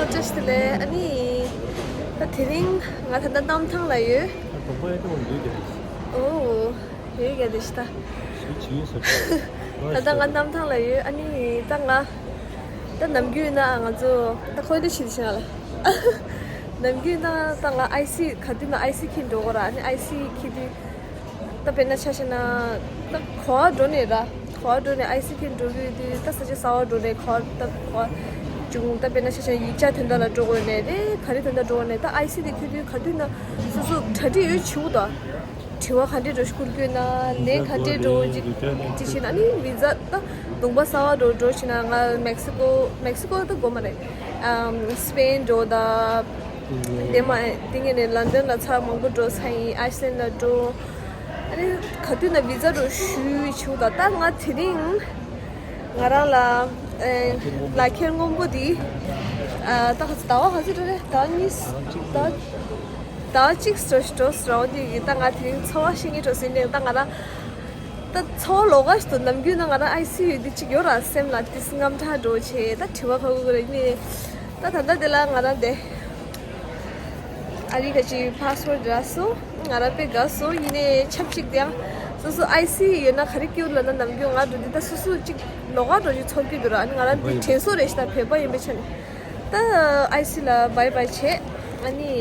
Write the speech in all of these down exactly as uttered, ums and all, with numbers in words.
བཀྲ་ཤིས་བདེ་ལེགས། ཨ་ནི། ད་དེ་རིང་ང་ད་ལྟ་གནམ་ཐང་ལ་ཡོད། ཨོ། ཡོད་རྒྱ་དེ་ཤི། ད་ལྟ་ང་གནམ་ཐང་ལ་ཡོད། ཨ་ནི་ད་ང་ད་ནམ་རྒྱུན་ན་ང་ཚོ་ད་ཁོའི་ལ་ཤི་ཤི་ང་ལ། ནམ་རྒྱུན་ན་ད་ང་ཨའི་སི་ག་དུས་ན་ཨའི་སི་འཁྱེར་འགྲོ་དགོས་ར། ཨ་ནི་ཨའི་སི་འཁྱེར་དུས། ད་དཔེར་ན་ཆ་བཞག་ན། ད་ག་པར་འགྲོ་ནས་ར། ག་པར་འགྲོ་ནས་ཨའི་སི་འཁྱེར་འགྲོ་གི་ཡོད་དུས། ད་ས་ཆ་གསར་པ་འགྲོ་ནས་ག་པར་ད་ག་པར་བྱུང་། ད་དཔེར་ན་ཆ་བཞག་ཡིག་ཆ་དོན་དག་ལ་འགྲོ་དགོས་ནས་རེད། ག་རེ་དོན་དག་འགྲོ་དགོས་ནས། ད་ཨའི་སི་དེ་འཁྱེར་དུས་ག་དུས་ན་སོ་སོ་གྲ་སྒྲིག་ཡོད་བྱེད་དགོས་ད། དྲི་བ་ག་འདྲས་འདྲ་བོ་ཞིག་བསྐུར་དགོས་ན། ལན་ག་འདྲས་འདྲ་བོ་ཅིག་ཅིག་བྱེད་ན། ཨ་ནི་བི་ཛ་ད་ལུང་པ་གསར་པ་འགྲོ་འགྲོ་བྱེད་ན། ང་མེག་སི་ཀོ། མེག་སི་ཀོ་ད་དགོས་མ་རེད། ཨམ། སི་པེན་འགྲོ་ད། དེ་མ་དེ་ངས་ནས་ལན་ཌན་ལ་ཚར་མང་པོ་འགྲོ་ཚར་ཡིན། ཨའི་སི་ལན་ལ་འགྲོ། ཨ་ནི་ག་དུས་ན་བི་ཛ་འདྲ་བོ་ཞུ་བྱེད་དགོས་ད། ད་ང་དེ་རིང་ང་རང་ལ་ཨེ་ལག་ཁྱེར་སྔོན་པོ་འདི། ཨ། ད་ག་ཚོད་ཟླ་བ་ག་ཚོད་འགྲོ་རེད། ཟླ་བ་གཉིས། ཟླ་བ་གཅིག་འགྲོ་ཞིག་འགྲོ་ཟེར་བ་འདི་གི། ད་ང་དེ་རིང་ཚོར་བ་ཤེས་ངེས་འགྲོ་ཟིན་ནས། ད་ང་རང་ད་ཚོར་བ་ལོགས་ཀ་ཞིག་ཏུ། ནམ་རྒྱུན་ན་ང་རང་ཨའི་སི་ཡུལ་འདི་གཅིག་ཡོད་ར། སེམས་ལ་ཏིས་དངངས་སྐྲག་འགྲོ་བྱེད། ད་དྲི་བ་ག་གུ་རེ་ནི། ད་ད་ལྟ་དེ་ལ་ང་རང་དེ་ཨ་རི་ག་ཅིག་ཕ་སི་པོར་ཊི་རག་སོང་། ང་རང་དཔེ་དགའ་སོང་། ཡིན་ནའི་ཆབས་ཅིག་དེ་ཡང་སོ་སོ་ཨའི་སི་ཡོད་ན་ག་རེ་སྐྱིད་པོ་ལབ་ན། ནམ་རྒྱུན་ང་འགྲོ་དུས་ད་སོ་སོ་གཅིག་ལོགས་ཀ་འགྲོ་ཅིག་ཚོར་གྱི་འདུག་ར། ཨ་ནི་ང་རང་འདི་དྲན་གསོ་རེད་ཤག་ད། བོད་པ་ཡིན་པའི་ཆ་ནས། ད་ཨའི་སི་ལ་བྷའི་བྷའི་བྱས། ཨ་ནི་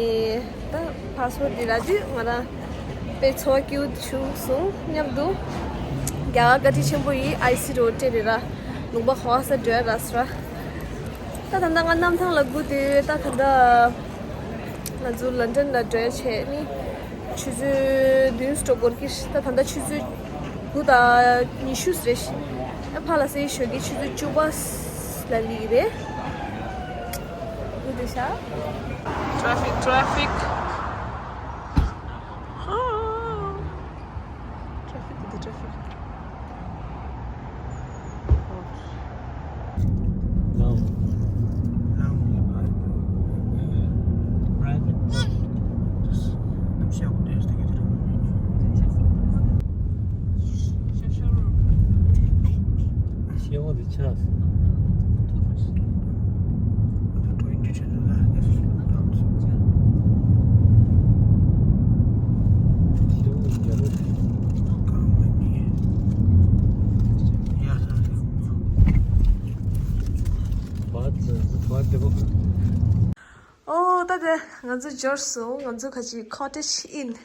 ད་ཕ་སི་པོར་ཊི་འདི་རག་དུས་ང་རང་དཔེ་ཚོར་བ་སྐྱིད་པོ་བྱུང་སོང་སྙམ་འདུག་རྒྱ་གར་བཀའ་དྲིན་ཆེན་པོ་ཡིས་ཨའི་སི་འདྲ་བོ་སྤྲད་རེད་ར། ལུང་པ་ག་པར་ས་འགྲོ་ཡ་རག་སོང་ར། ད་ད་ལྟ་ང་གནམ་ཐང་ལ་སྒུག་དུས། ད་ད་ལྟ་ང་ཚོ་ལན་ཌན་ལ་འགྲོ་ཡ་བྱས་ནི། ཆུ་ཚོད་བདུན་ཙམ་འགོར་གྱི། ད་ད་ལྟ་ཆུ་ཚོད་དགུ་དང་ཉི་ཤུ་རེད། ཨ་ཕ་ལ་སེ་ཞོགས་ཀྱི་ཆུ་ཚོད་བཅུ་པ་ལ་སླེབས་ཀྱི་རེད། དགུ་དེ་ཤ། Traffic, traffic. Traffic, the traffic. ཨོ། ད་དེ་ང་ཚོ་འབྱོར་སོང་། ང་ཚོ་ཁ་ཅིག་Cottage Inn།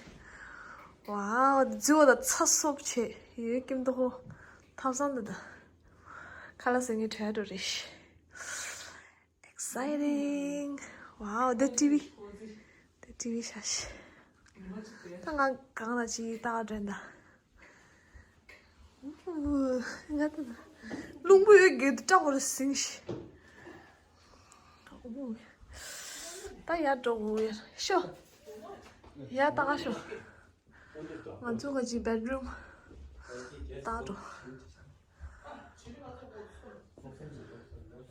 ཝའོ། འཛུལ་བ་དང་ཚ་སོབ་བྱས་ཡོད། ཀིམ་ཏོ་ཧོ་ཐབ་ཚང་འདི་དང་། ཁ་ལག་ཟ་ངེས་བྲལ་འགྲོ་རེད། Exciting. ཝའོ། འདི་ཊི་ཝི། འདི་ཊི་ཝི་ཤ་ཤི། ད་ང་གང་ལ་ཅིག་ལྟ་བ་འདྲ་འདྲ། ང་ད་རླུང་བུ་ཡོད་དགོས་དུ་སྐྲག་པ་རུ་ཟིང་ཤི། ད་ཡར་འགྲོ་དགོས་ཡར་ཤོ། ཡར་ལྟ་ག་ཤོ། ང་ཚོ་ག་ཅིག་བེད་རུམ་ལྟ་འགྲོ།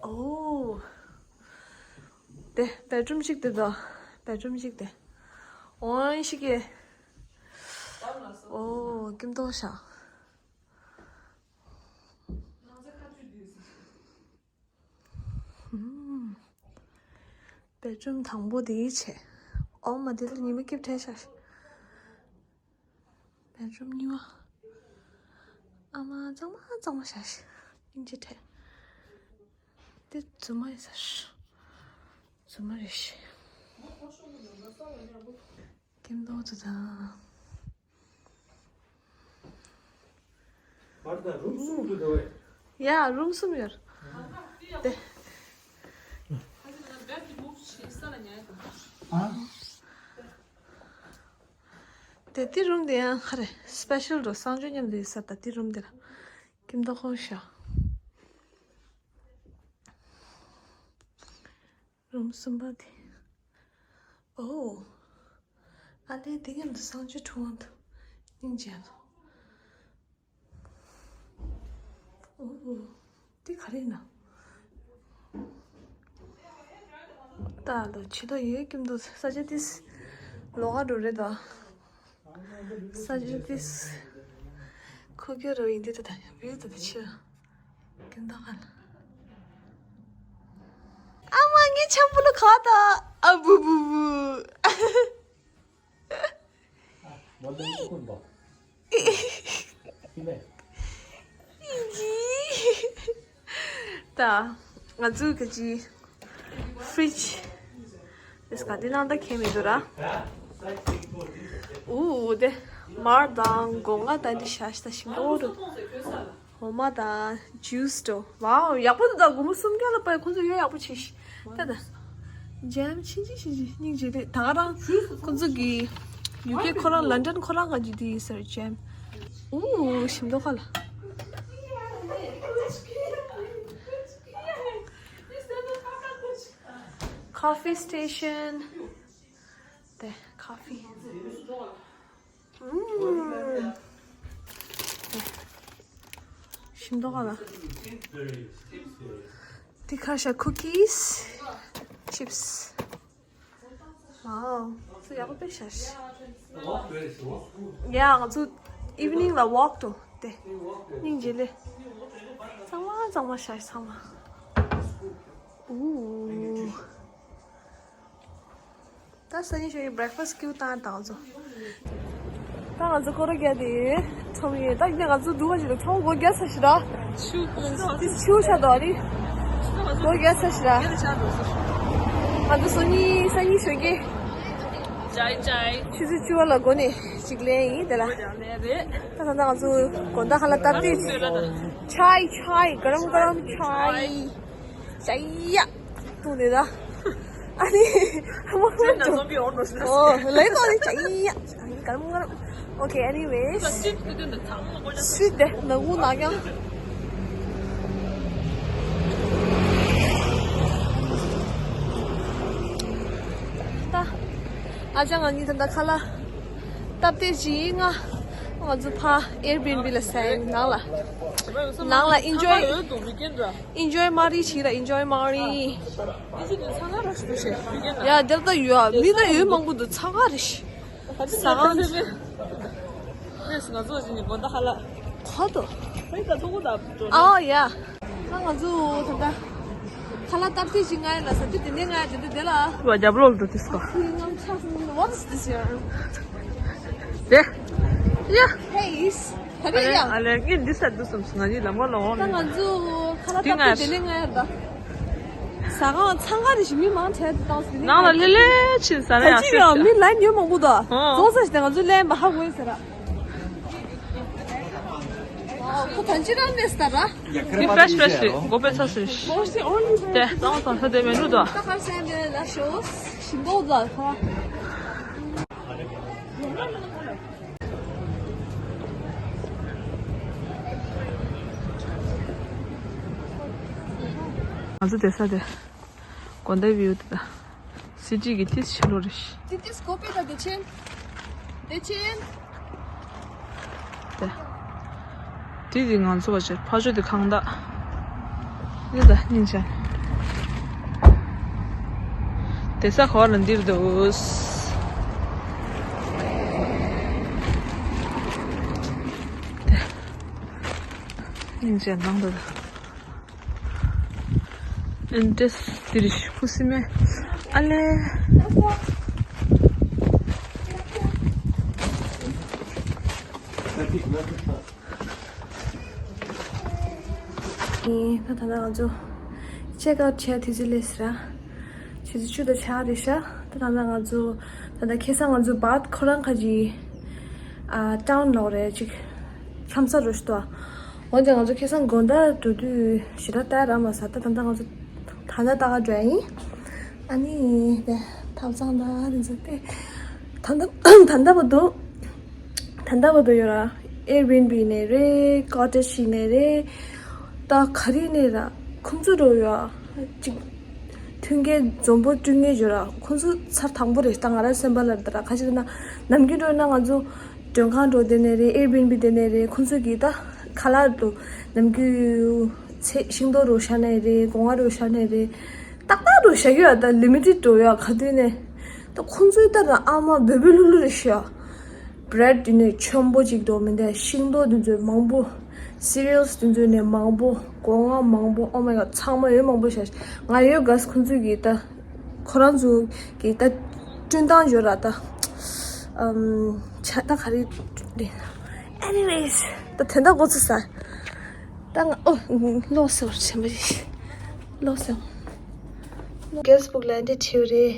ཨོ། དེ་བེད་རུམ་གཅིག་དེ་དང་། བེད་རུམ་གཅིག་དེ། ཨོ་ཡིན་ཤི་ཀེ། ཨོ། ཀིམ་ཏོ་ཤ། བེད་རུམ་དང་པོ་དེའི་ཆེད། ཨོ་མ། དེ་ལ་ཉི་མ་སྐྱིབས་བྲལ་ཤག་བེད་རུམ་གཉིས་པ། ཨ་མ། གཙང་མ་གཙང་མ་ཤག་སྙིང་རྗེ་བྲལ། དེ་རྫུན་མ་ཡིན་ས་ཤག་རྫུན་མ་རེད་ཤག་ཀིམ་ཏོ་དུ་དང་། བར་དང་རུམ་གསུམ་དུ་འདུག་བས། ཡ། རུམ་གསུམ་ཡོད། དེ། དེ་དེ་རུམ་དེ་ཡང་ཧ་རེ་སི་པེ་ཤལ་འགྲོ། གསང་སྤྱོད་མཉམ་དུ་ཡོད་ས། ད་དེ་རུམ་དེ་ལ་ཀིམ་ཏོ་ཧོ་ཤ། རུམ་གསུམ་པ་དེ། ཨོ། ཨ་ལས། དེ་མཉམ་དུ་གསང་སྤྱོད་ཁྲུང་ཨང་དུ་སྙིང་རྗེ་ལ། ཨོ། དེ་ག་རེ་ཡིན་ན། ད་ལོ་ཆེ་ཏོ་ཡོད་ཀིམ་འདུག་ས་ཆ་དེ་ལོགས་ཀ་འགྲོ་རེད་ད། ས་ཆ་དེ་ཁུག་ཀྱོག་རོ་ཡིན་དེ། ད་ད་བིའུ་ད་ད་ཆེ། ཀིམ་འདུག་ག་ལ། ཨ་མ། ཆམ་པོ་ལ་ཁ་ད། ཨ་བུ་བུ་བུ། ད་ང་ཚོའི་ག་ཅི་ཕི་རིཇ་དེ་ག་དེ་ནང་ད་ཁེལ་མི་འདུག་ར། ཨུ་དེ་མར་དང་སྒོ་ང་ད་འདི་ཤ་ཤ་ད་ཞིམ་པོ་འདུག་འོ་མ་དང་ཇུས་དོ། ཝའོ། ཡག་པོ་འདུག་ད་སྒོར་མོ་སུམ་བརྒྱ་ལ་པའི་ཁོང་ཚོ་ཡོད། ཡག་པོ་བྱས་ཤི། ད་ད། ཇེམ་ཕྱིན་ཅི་ཕྱིན་ཅི་སྙིང་རྗེ་རེད། ད་ག་རང་ཁོང་ཚོ་གི་ཡུ་ཀེ་ཁོ་རང་ལན་ཌན་ཁོ་རང་ག་ཅི་དེ་ཡིན་ཟེར་ཇེམ། ཨུ་ཞིམ་མདོག་ཁ་ལ། Coffee station. དེ་ཁ་ཕི། ཞིམ་མདོག་ཁ་ལ། དེ་ཁ་ཤ་cookies, chips. Wow, ཚོ་ཡག་པོ་དཔེ་ཤ་ཤ། ཡ་ང་ཚོ་evening ལ་walk འགྲོ་དེ། སྙིང་རྗེ་ལེ། གཙང་མ་གཙང་མ་ཤ་ཤ་ཚང་མ། ཨུ། ད་སང་ཉིན་ཞོགས་ཀྱི་breakfast སྐྱིད་པོ་བཏང་དང་ཚོ། ད་ང་ཚོ་སྐོར་ར་རྒྱག་དེ་ཚོམ་ཡོད། ད་ཡིན་ན་ང་ཚོ་འདུག་ག་ཞིག་ལ་ཚོམ་སྒོ་རྒྱག་ས་ཞིག་ར། ཆུ་ཆུ་ཆ་དོ་རི། སྒོ་རྒྱག་ས་ཞིག་ར། ང་ཚོ་སང་ཉིན་སང་ཉིན་ཞོགས་ཀྱི། ཅའི་ཅའི། ཆུ་ཚོད་བཅུ་པ་ལ་སྒོ་ནས་ཅིག་ལེན་ཡིན་དེ་ལ། ད་ད་ད་ང་ཚོ་དགོང་དག་ཁ་ལག་སྟབས་བདེ་ཅིག་ཅའི་ཅའི་ག་རམ་ག་རམ་ཅའི། ཅའི་ཡ། ཏུ་ནི་ད། ཨ་ནི། ཧ་མ་ཧ་མ་ཅོ། ཨོ་ལེ་ཏོ་ནི་ཅའི་ཡ། ཅའི་ག་རམ་ག་རམ། Okay, anyways. སུས་དེ་ནག་མོ་ནག་ཡང་། ད། ཨ་ཅག་ང་གཉིས་ད་ད་ཁ་ལག་སྟབས་བདེ་ཅིག་ང་། ང་ཚོ་ཕ་Airbnb ལ་སེང་ནང་ལ། ནང་ལ་enjoy། Enjoy མ་རི་ཆི་ར་enjoy མ་རི། ཡ་དེར་ད་ཡོད་མི་ད་ཡོད་མང་པོ་འདུག་ཚང་ག་རེ་ཤི། ཟ་ཁང་། ང་ཚོ་ཅི་ནི་དགོན་ད་ཧ་ལ། ཁ་དོ། ཧེ་ད་ཐོག་གུ་ད་འགྲོ་ན། ཨ་ཡ། ད་ང་ཚོ་ད་ད། ཁ་ལག་སྟབས་བདེ་ཞིག་ང་ཡ་ལ་ས་དེ་དེ་ནས་ང་ཡ་དེ་དེ་དེ་ལ། བ་རྒྱབ་ལོག་ཏུ་ཏིས་ཀ། What is this here? དེ། ཡ། Hey is། ད་རེད་ཡ། ཨ་ལེ་ངས་འདི་ས་འདུག་བསམ་སོང་ང་གཉིས་ལམ་ཁ་ལ་འོང་། ད་ང་ཚོ་ཁ་ལག་སྟབས་བདེ་དེ་ནས་ང་ཡ་ད། ཟ་ཁང་ཚང་ཁ་རེ་ཞིག་མི་མང་ཆེ་དེ་བཏང་སོང་། ནང་ལ་ལྷེ་ལྷེ་ཕྱིན་ཟ་ན་ཡང་ཅི་ཡང་མི་ལན་ཡོད་མང་པོ་ད། ཨོ། ཙོང་ས་ཞིག་དེ་ང་ཚོ་ལན་མ་ཧ་གོ་ཡིན་ཟེར་ར། ཁོ་ཐང་ཅི་རང་ནས་ད་ར། དེ་fresh fresh རེད། མགོ་པད་ཚ་སོང་ཤི། དེ་གཙང་མ་གཙང་ས་དེ་མེད་འགྲོ་ད། ད་ཁར་སེམས་དེ་ལ་ཤོ་ཞིམ་པོ་ད་ཁ། ང་ཚོ་བསྡད་ས་དེ་དགོན་སྡེ་བིའུ་དེ་དང་སི་ཊི་གི་ཏིས་ཕྱི་ལོགས་རེད། ཏི་ཏིས་ཀོ་པི་དང་བདེ་ཆེན། བདེ་ཆེན། དེ་དེ་དེ་ང་ཚོ་བ་ཆེ་ཕ་ཆོས་དེ་ཁང་བདག་ནི་ད་སྙིང་རྗེ། དེ་ས་ག་བ་ལ་འདིར་འདུག་སྙིང་རྗེ་ནང་དུ། ཨིན་ཏེས་དེ་རིགས་ཤི་ཁུ་སི་མེ་ཨ་ལེ། ད་ད་ང་ཚོ་check out བྱས་དུས་ཚོད་སླེབས་སོང་ར། ཆུ་ཚོད་བཅུ་དང་ཕྱེད་རེད་ཤག་ད་ད་ང་ཚོ་ད་ད་ཁ་སང་ང་ཚོ་བཱཐ་ཁོ་རང་ཁ་ཅིག་ཨ་ཊའུན་ལོག་རེད་ཅིག་འཁྱམ་ས་རུ་ཤི་ཏོ། འོན་ཀྱང་ང་ཚོ་ཁ་སང་དགོང་དག་འགྲོ་དུས་ཞེ་དྲག་ལྟ་ར་མ་ཟ། ད་ད་ལྟ་ང་ཚོ་ད་ལྟ་ལྟ་ག་འགྲོ་ཡིན། ཨ་ནི་དེ་ཐབ་ཚང་ད་དེ་ཚོ་དེ་ད་ལྟ་ད་ལྟ་བར་དུ་ད་ལྟ་བར་དུ་ཡོད་ར། Airbnb ནས་རེད། Cottage ཞིག་ནས་རེད། ད་ག་རེ་ནས་ར་ཁོང་ཚོ་འགྲོ་ཡོད་ཨ་ཅིག་མཐུན་རྐྱེན་འཛོམས་པོ་བསྐྲུན་མཁན་ཡོད་ར། ཁོང་ཚོ་ཚར་དང་པོ་རེད། ད་ང་རང་སེམས་པ་ལ་ད་ར་ཁ་ཅིག་ན་ནམ་རྒྱུན་འགྲོ་ན་ང་ཚོ་མགྲོན་ཁང་འགྲོ་དེ་ནས་རེད། Airbnb དེ་ནས་རེད། ཁོང་ཚོ་གིས་ད་ཁ་ལག་འགྲོ་ནམ་རྒྱུན་ཚེ་ཤིང་ཏོག་རོ་ཤ་ནས་རེད། སྒོ་ང་རོ་ཤ་ནས་རེད། ཏག་ཏག་རོ་ཤ་གི་ཡོད་ད། ལི་མི་ཊེཌ་འགྲོ་ཡོད་ག་དུས་ནས་ད་ཁོང་ཚོའི་ད་ར་ཨ་མ་བེ་བེ་ལྷུ་ལྷུ་རེད་ཤག་བྷི་རེཌ་དེ་ནས་ཆེན་པོ་ཅིག་འགྲོ་མི་འདུག་ཤིང་ཏོག་དེ་ཚོ་མང་པོ། སི་རི་ཡལ་དེ་ཚོ་ནས་མང་པོ། སྒོ་ང་མང་པོ། Oh my God ཚང་མ་ཡོད་མང་པོ་ཤག་ང་ཡོད་ག་ཁོང་ཚོ་གིས་ད། ཁོ་རང་ཚོ་གི་ད་སྐྲུན་སྟངས་ཡོད་ར་ད། ཨམ། ཆ་ད་ག་རེ་རེད། Anyways ད་དེ་འདྲ་འགོ་ཚུགས་ས། ད་ང་ཨོ་ལོག་སོང་བྱས་པ་རེད། ལོག་སོང་། Guest book ལ་འདི་བྲིས་རེད།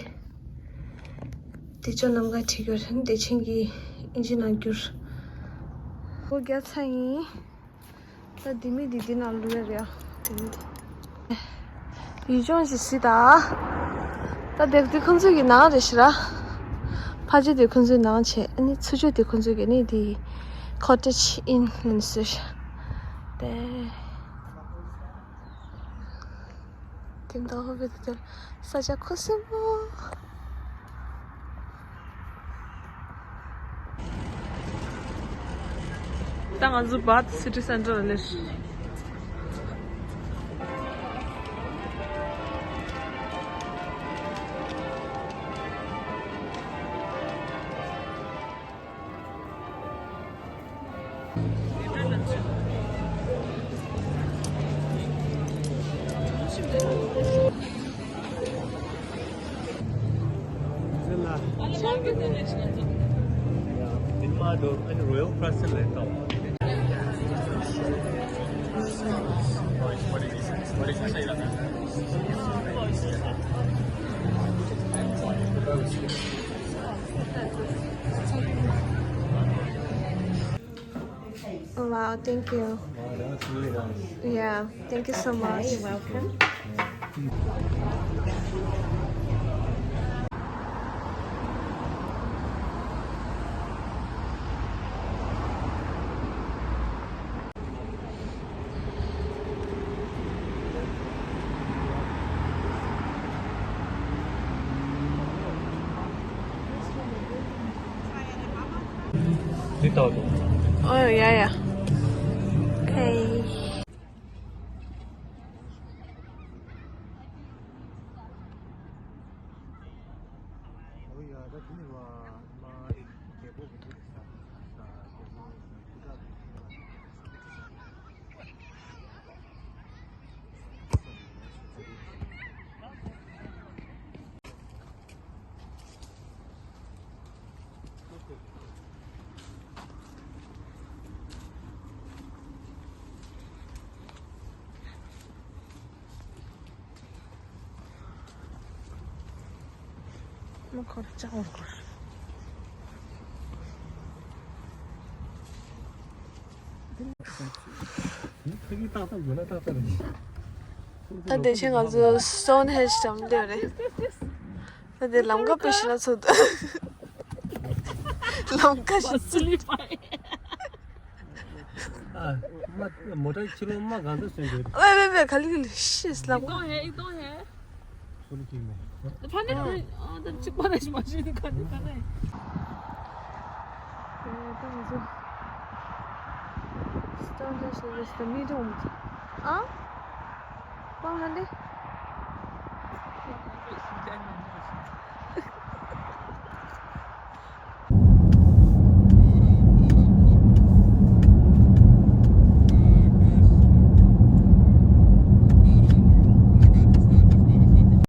དེ་ཚོ་ནམ་མཁའ་བྲིས་ཡོད་རེད། བདེ་ཆེན་གྱི་ཨིན་ཇི་ནང་བསྒྱུར། ཨོ་རྒྱ་ཚ་ཡིན། ད་དེ་མི་དེ་དེ་ནང་ལུས་ཡ་རེད་ཨ། དེ་མི་དེ། ཡུལ་ལྗོངས་ཤིག་གཟིགས་དང་། ད་དེ་དེ་ཁོང་ཚོའི་གི་ནང་རེད་ཤི་ར། ཕ་ཆོས་དེ་ཁོང་ཚོའི་ནང་བྱས། ཨ་ནི་ཚུར་ཕྱོགས་དེ་ཁོང་ཚོའི་གི་ནི་དེ། Cottage Inn ལ་ནི་བཟོས་ཤག་དེ། དེ་འདྲ་ཧོ་བི་དེ་དེར་ས་ཆ་ཁུ་སིམ་པོ། ད་ང་ཚོ་Bath City Centre ལ་སླེབས། Wow, thank you. Wow, that's really nice. Yeah, thank you so much. You're welcome. འདི་ལྟ་བུ། Oh, yeah, yeah. Okay. མ་ཁོར་ཅག་འོང་ཁོར། ད་དེ་བཞིན་ང་ཚོ་Stonehenge འགྲམ་སླེབས་རེད། ད་དེ་ལམ་ཁ་དཔེ་ཞེ་དྲག་ཚོད་འདུག་ལམ་ཁ་ཞིག་ཚོད། ཨ། མ་མོ་ཊ་ཕྱི་ལོགས་མ་གང་འདྲ་སོན་འདུག་ཝེ་ཝེ་ཝེ། ག་ལི་ག་ལི། ཤིས། ལམ་ཁ། ཚུར་ཅིག་མེད། ཕ་ནས་ཨ་ད་གཅིག་པ་རེད་མ་ཤེས་འདུག་ག་ནས་ག་ནས། ད་ང་ཚོ་Stonehenge is the middle. ཨ། ཀོང་ཧ་ལེ།